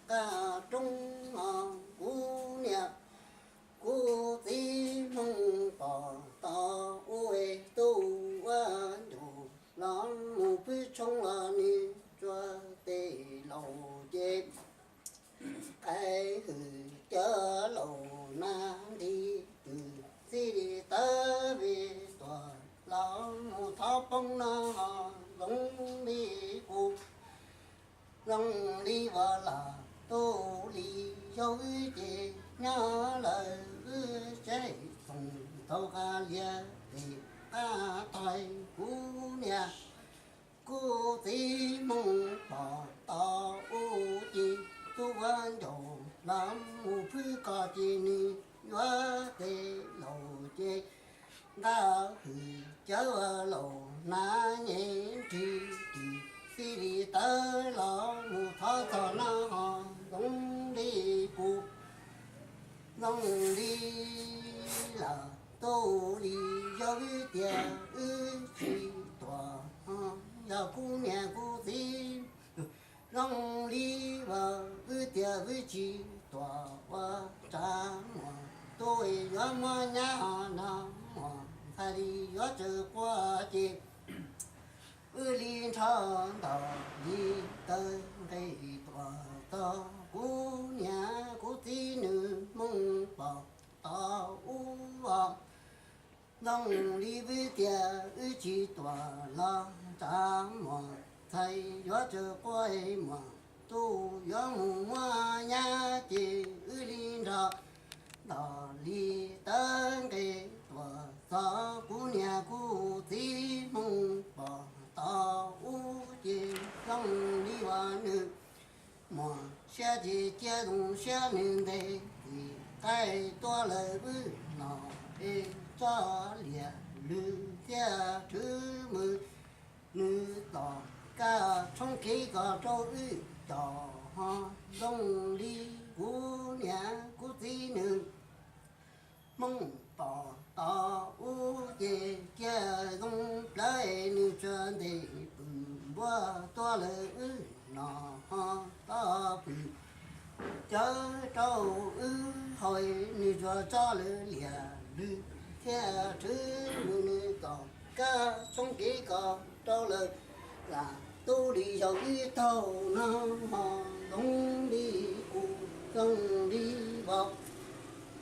qab roob os, kuv niam kuv txiv Hmoob pom tau ua tub ua ncauj los mus pw tshoob los nws tsuas tes laus ces qaib hwm cawv laus nab nti pw txij li tawv vij tuam los mus thov poob no zoo li kuv zoo li vas lam tu li yog wb ces nyob lawm wb tsev txoos tau qab lias tes qab thaiv kuv niam kuv txiv Hmoob pom tau ua ci tub ua ncauj los mus pw koj ces nws yuav tes laus ces nqa hwm cawv laus nab nyem nrig twm txij li tawv los mus thov txog no zoo li kuv zoo li lawm tu li yog wb tias wb tsis tuam yog kuv niam kuv txiv zoo li vas wb tias wb tsis tuam ua tsav muag tub yuav muab nyab no muag ntxhais li yuav tsaws quaj ces wb li nrho ntaus li taw nqe tuam txog kuv niam kuv txiv nws Hmoob pom tau ua zoo li wb tias wb tsis tuam los tsav muag ntxhais yuav tsaws quaj muag tub yuav mus muab nyab ces wb li nrho ntaus li taw nqe tuam txog kuv niam kuv txiv Hmoob pom tau ua ces zoo li vas nws muag siab ces cia zoo siab nws ntes txim qaij tuaj lawm wb no es tso liam lwm thiaj rhwv mws nws tom kaj tshoob kev kom rau wb cov ho zoo li kuv niam kuv txiv nws Hmoob pom tau ua ces cia zoo plawv nws tsuas ntes pw npuab tuaj lawm wb no ho tau pw cawv rau wb hau nws tsuas tso lawm liam lwm thiaj rhwv mws nws tom kaj tshoob kev kom rau lawm lam tub li yog wb taug no ho zoo li kuv zoo li vauv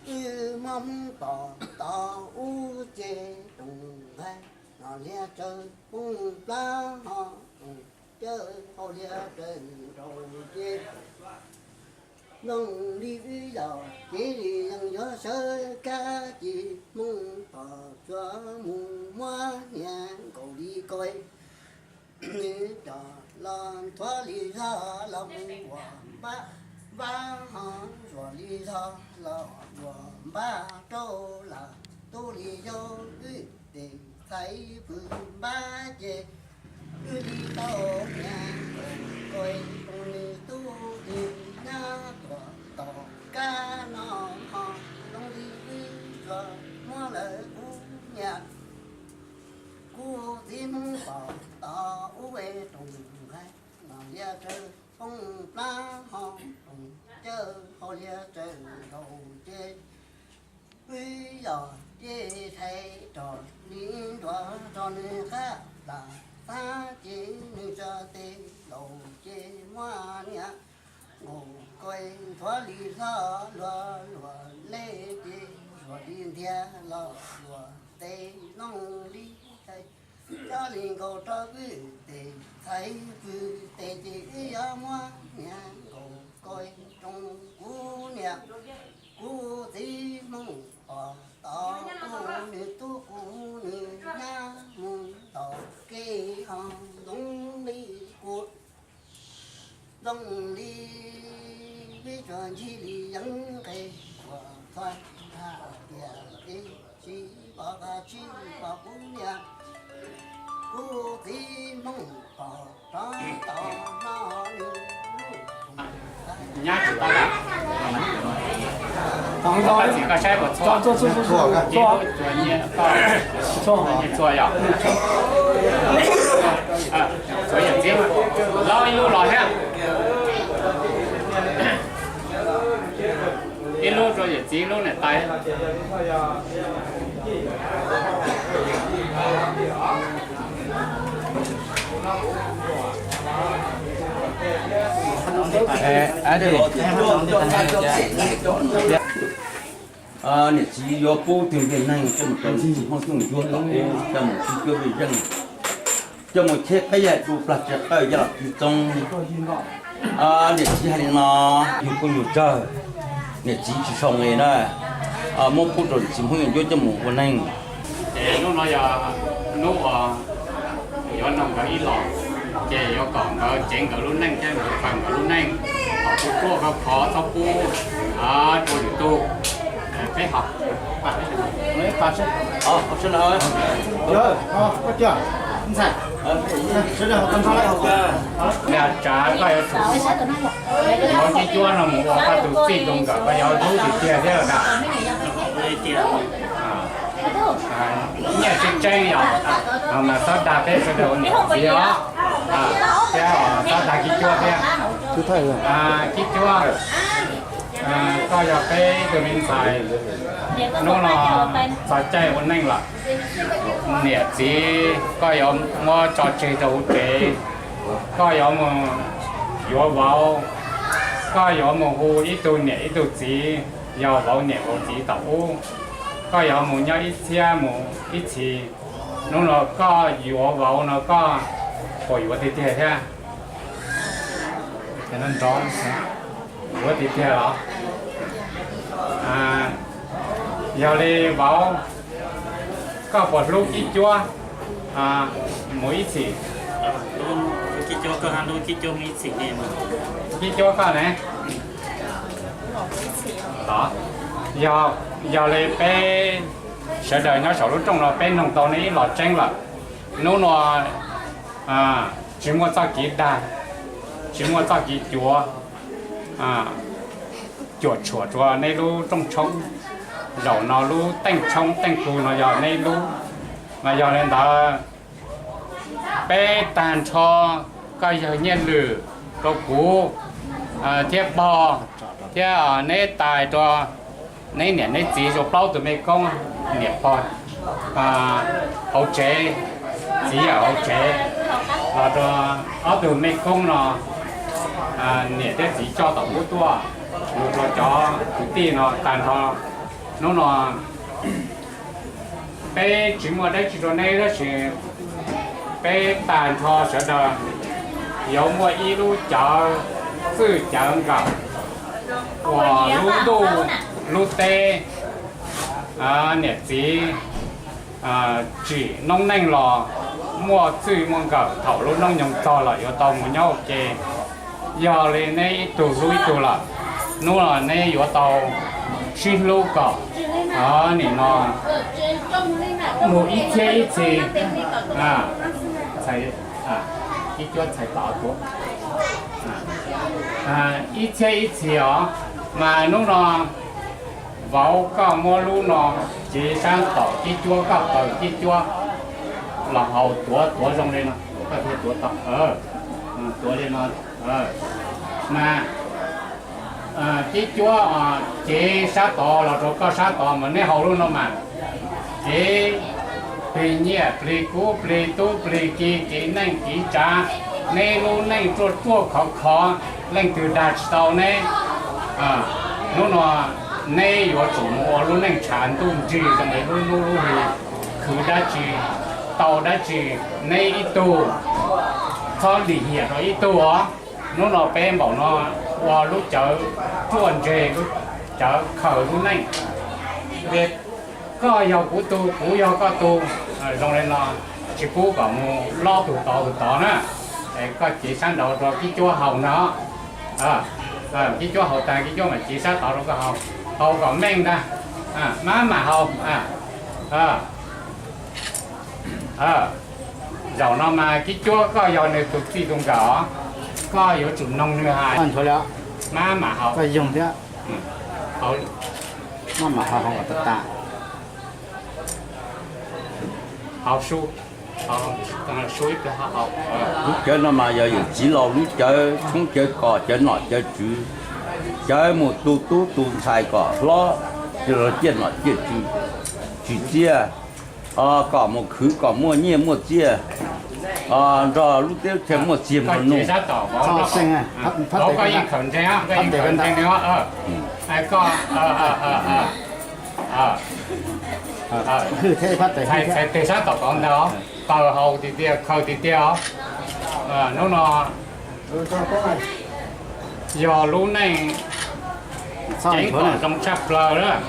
wb muab Hmoob pom tau ua ces roos nqaij no liab tsawv poob plab ho roos cawv hau liab tsawv nraus ces zoo li wb yog kev li yeej yuav sawv kab ci Hmoob pom tsuas mus muab hniav nkaus li koj nws coj los nthuav li zog los mus ua npab, npab ho zuam li zog los ua npab rau lawm tub li yog wb tes txhais pw npab ces wb li tau hniav nkaus koj nws tub li nyab tuam tom kab no ho zoo li wb tsuas muab lawm kuv niam kuv txiv Hmoob pom tau ua roos nqaij no liab tsawv poob plab ho roos cawv hau liab tsawv nraus ces wb yog ces thaiv rog li nruas rau nws qab lam xab ces nws tso tes laus ces muab hniav nkaus koj nthuav li zog luag luag lej ces zuam li ntiag los luag tes zoo li thaiv cov li nkaus rau wb tes txhais pw tes ces wb yuav muab hniav nkaus koj roos kuv niam kuv txiv Hmoob pom tau kuv nws tub kuv nws nyab mus tom kev ho zoo li kuv zoo li vij tsuas ncig li yeeb nqe uas txhua ntag tias ib tsis pom qab tsis pom kuv niam kuv txiv Hmoob pom rov tau no nws lub nyab tsis pom lawm. Txiv koj saib puas txhua? Txhua, txhua, txhua yog txhua yog txiv los ib lub los thiab. Niam txiv yuav pub tug ntiag neeg coj mus rau txiv Hmoob Xyooj Ntsuab tom ub, coj mus sib cuab vij zeej, coj mus cheb qeb yaig du plag tsi qawj coj los kwv txoob. Niam txiv hais li no, yug kuj yug tsawg, niam txiv tsis zoo li na, muab pub rau txiv Hmoob Xyooj Ntsuab coj mus ua neeg. Ces hnub no yog hnub uas yuav noog nkawd ib los, ces yuav kom nkawd ceev nkawd lub neej thiab nkawd pab nkawd lub neej, kom kuj tuaj kho kho txhob pub rau lwm tus. Peb hos Niag tsav koj yuav tsum yuav Kib Cuab no mus ua koj tus txij tus nkawm, koj yuav hlub tiag tiag thiab na. Nyiaj tseeb tseeb yom, mas txhob dag peb sawv daws ua niam txiv os, thiab txhob dag Kib Cuab thiab. Kib Cuab, koj yog peb tus me ntxhais, hnub no txog caij ua neej lawm. Niam txiv koj yuav muab tso tseg rau hauv tsev, koj yuav mus yuav vauv, koj yuav mus hu ib tug niam ib tug txiv, yog vauv niam vauv txiv tom ub, koj yuav mus nyob ib txhiab mus ib txhis. Hnub no koj yuav vauv no koj puas yuav tiag tiag thiab? Yuav tiag tiag los? Yog li vauv, koj puas hlub Kib Cuab mus ib txhis? Kib Cuab koj ne? Yog li peb sawv daws nyob saum lub rooj no peb noog tau nej ib los tseeb lawm. Hnub no tsis muaj txoj kev dag, tsis muaj txoj kev cuav, cuam tshuam rua nej lub rooj tshoob. Zaum no lub teej tshoob teej kug no yog nej lub, mas yog li ntawd peb tag nrho, koj yawg Nyiaj Lwm, rau kuv thiab pog, thiab neb tais rau neb niam neb txiv rau plaub tug mej koob, niam pog hauv tsev, txiv yawm hauv tsev, los rau ob tug mej koob no, niam thiab txiv coj tom ub tuaj, los rau cov kwv tij no tag nrho. Hnub no peb tsis muaj dab tsi rau neb tab sis peb tag nrho sawv daws yuav muaj ib lub cawv txwj cawv nkawm uas lub ntuj lub teb, niam txiv tsim noob neej los muaj txwj muaj nkawm, thaum lub hnub nyoog txog los yuav tau mus nyob ua ke. Yog li neb ib tug hlub ib tug lawm, hnub no neb yuav tau sib hlub kom nim no mus ib txhiab ib txhis. Ib cuab txhais tod tuav, ib txhiab ib txhis os. Mas hnub no vauv koj muab lub no cev sab tom Kib Cuab, koj qaws Kib Cuab los haus, tuav tuav zoo li no, koj thiaj tuav tau. Tuav li no. Mas Kib Cuab cev sab tod los rau koj sab tod, mas neb haus lub no mas cev plig nyiaj plig kub plig tub plig ki, kev neej kev tsav, neb lub neej ruaj ruaj khov khov, leej twg dag tsis tau neb. Hnub no neb yuav tsum mus ua lub neej tshav ntuj nrig zoo li lub hnub lub hli, khwv dab tsi, tau dab tsi, neb ib tug txhob lim hiam rau ib tug os. Hnub no peb npaum no ua lub cawv ruaj ntseg, lub cawv khaws lub neej. Koj yog kuv tug, kuv yog koj tug, zoo li no tsis pub kom mus lob tug tod tug tod na. Koj cev sab nraud rau Kib Cuab haus ntag. Kib Cuab haus tag Kib Cuab mam cev sab tod rau koj haus, haus kom meej ntag. Maj mam haus. Zaum no mas Kib Cuab koj yog nws tus txij tus nkawm os, koj yuav tsum noog nws hais. Maj mam haus. Maj mam haus, haus kom tas tas. Haus su, su ib pliag haus. Lub cawv no mas yog yawm txiv laus lub cawv, tshoob cawv kos, cawv nom cawv tswv, cawv mus tu tub tu ntxhais kom hlob, Los ciaj nom ciaj tswv, tswv txiaj, kom mus khwv kom muaj nyiaj muaj txiaj, nrog lub teb chaws muaj txiag nplua nuj. Txhob seej, phab tes, phab tes, phab tes, phab tes sab tom kov ntag, taws haus tiag tiag, khaws tiag tiag os. Hnub no yog lub neej ceev kom zoo tshaj plaws lawm.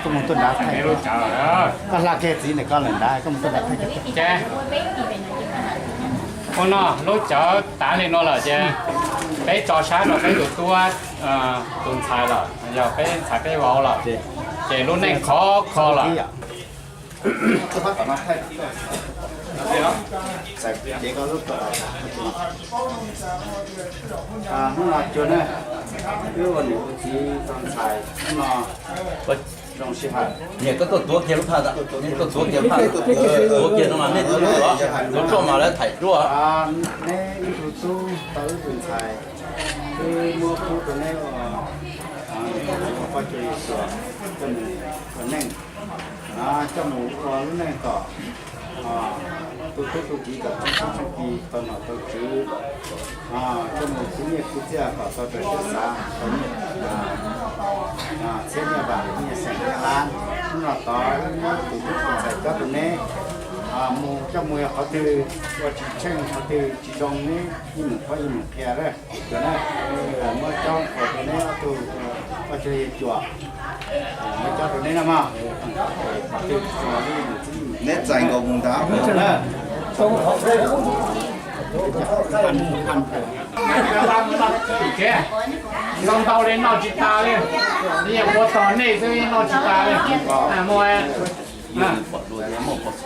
Koj mus tuaj nrad, koj hla kiag txiv ntawm koj lawm nrad, koj mus tuaj nrad. Ces ua no, lub cawv tav li no lawm ces peb tso sab rau peb tus tub, tus ntxhais lawm, yog peb ntxhais peb vauv lawm, ces lub neej khov kho lawm. Hnub no cuag na, wb ua niam ua txiv tau ntxhais hnub no zoo sij hawm. Niam, koj tuaj tuav kiag lub phaj, tuaj tuav kiag lub phaj, tuav kiag no mas nej tuav, tuav tshuaj mas lawv thaim duab. Neb ib tug tub tau wb tus ntxhais, wb muab pub rau neb ua poj cuag yawg tuam, coj mus ua neej, coj mus ua lub neej kom tu tub tu kiv kom tshooj tub tshooj kiv tau nom tau tswv, coj mus khwv nyiaj khwv txiaj kom tau raws siab xav, tau nyiaj txiag nyiaj vam nyiaj xeem nyiaj lab. Hnub no tod wb tus tub tus ntxhais coj rau neb mus, coj mus yog qhov twg ua tsis tsheej qhov twg tsis zoo neb ib mus paub ib mus qhia lawm. Cuag na, muab coj mus rau neb ob tug poj cuag yawg cuam, muab coj rau neb na mog. Neb txais nkaus mus ntag. Zoo ntau li noj tsis tas li, yeej ua tog nej xwb noj tsis tas li.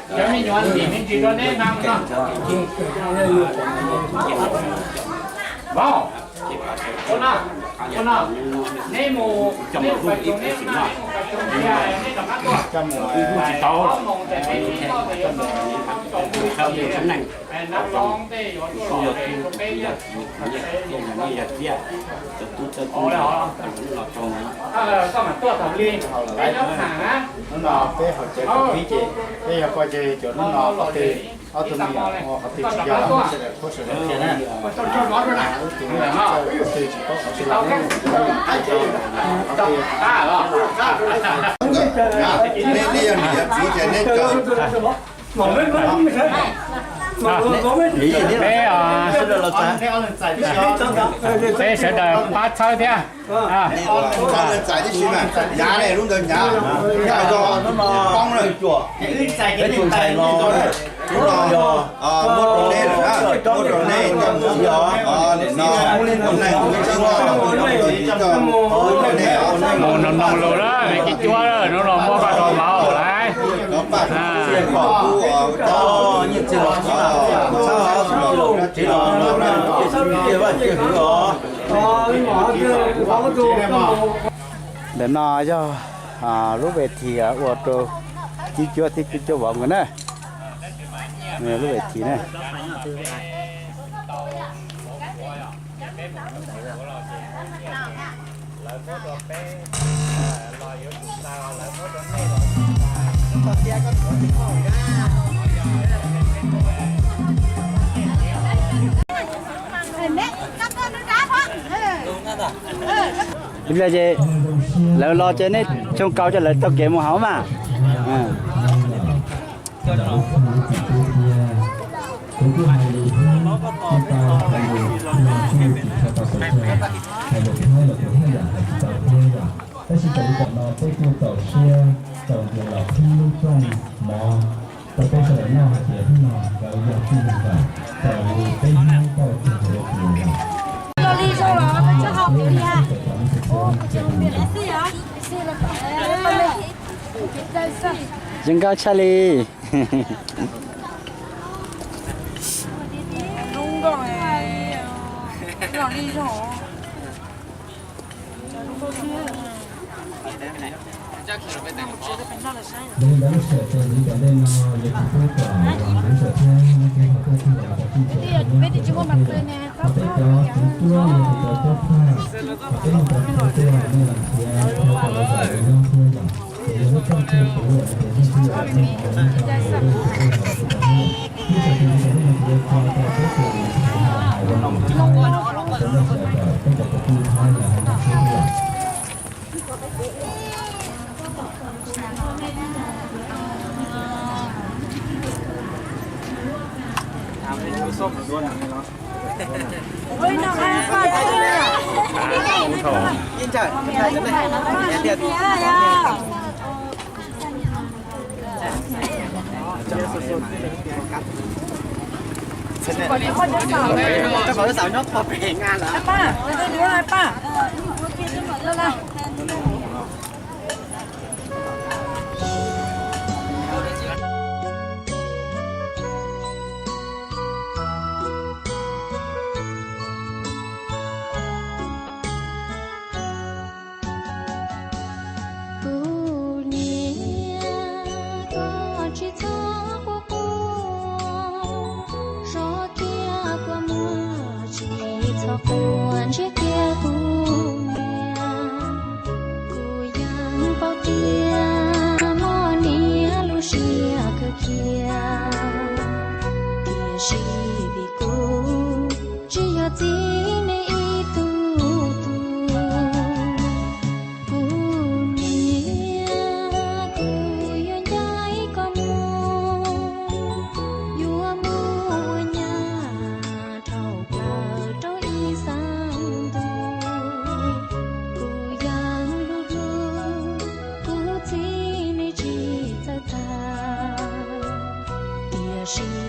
Cov me nyuam ntim me ntsis rau neb hnav no. Vauv, ua no, ua no, neb mus, neb mus pas tsuas neb hnav, neb mus pas tsuas neb, neb rov qab tuaj. Tsis tau, nab zoo tej yuav tuaj los es rau peb yog, yog tiag, tub txawj tub los tau. Koj mam tuaj thaum li, peb nyob hnav na. Hnub no peb haus cawv tau pib ces peb yog poj cuag yawg cuam hnub no ob tug, ob tug me nyuam ua qhov twg tsis yog los sawv daws qhuab sawv daws qhia na. Wb tus me nyuam txawj qhov twg tsis paub qhov twg los qhov twg. Nej yog niam yog txiv ces nej kawm. Peb, peb sawv daws pab txhawb thiab. Txhawb txais tib si mas, hnyav ne, lub ntawd hnyav, hnyav rau poob na. Peb tus ntxhais no, hnub no yog muab rau neb lawm na, muab rau neb coj mus, nim no mus neej mus tsev, mus noog noog lus na, kib cuab hnub no muab koj rau hauv lawm. Nyiaj txiag los txhawb, txhawb tsev los, vaj tse hwv os. Ntawm no yog lub ves thim ua rau kib cuab thiab kib cuab vauv nkawd na. Lub ves thim na. Ib pliag ces lawv los ces nej tsoo kaus coj lawv taug kev mus hauv mas. Tab sis txawm li tom no peb kuj txaus siab txaus ntsws los qhib lub rooj mov rau peb sawv daws noj hais tias hnub no nkawd yog tij neeg lawm, txawm li peb Hmoob pauj txog nkawd ua tij neeg lawm. Zoo nkauj tshaj li. Yog li ntawd lub sij hawm txuas ntxiv tom ntej no yuav tsis pub kom lub sij hawm thiab nej cov phooj ywg los tau txij txhua tus nyob rau saum tej yom. Ho peb cov kwv tij yog tus cov cob phaj, peb yog cov kwv tij nej los nrhiav rau kom lawv zaum nyob thiab yom. Ces yog lub rooj tseg puv yom, ces nej tsis yog nej mus ua nej cov kwv tij los tsis tau hnub. Lub sij hawm txuas ntxiv tom ntej no ces yuav tso rau peb tus thaij hais ua tus thaij, tus nej sawv daws peb cov kwv tij thaij los hais ua tsheb thiab yom. Kuv niam, koj tsis txhob quaj quaj, zov kiag kua muag, tsis txhob quaj ntsiab kiag kuv niam. Kuv yeej paub tias mob niam lub siab kawg kiag, tiam sis vim kuv tsis yog txiv neej ib tug tub. Kuv niam, kuv yuav ncaim koj mus, yuav mus ua nyab dhau plaws rau ib xeeb ntuj. Kuv yeej hlub hlub kuv txiv neej tsis txawj tag, tiam sis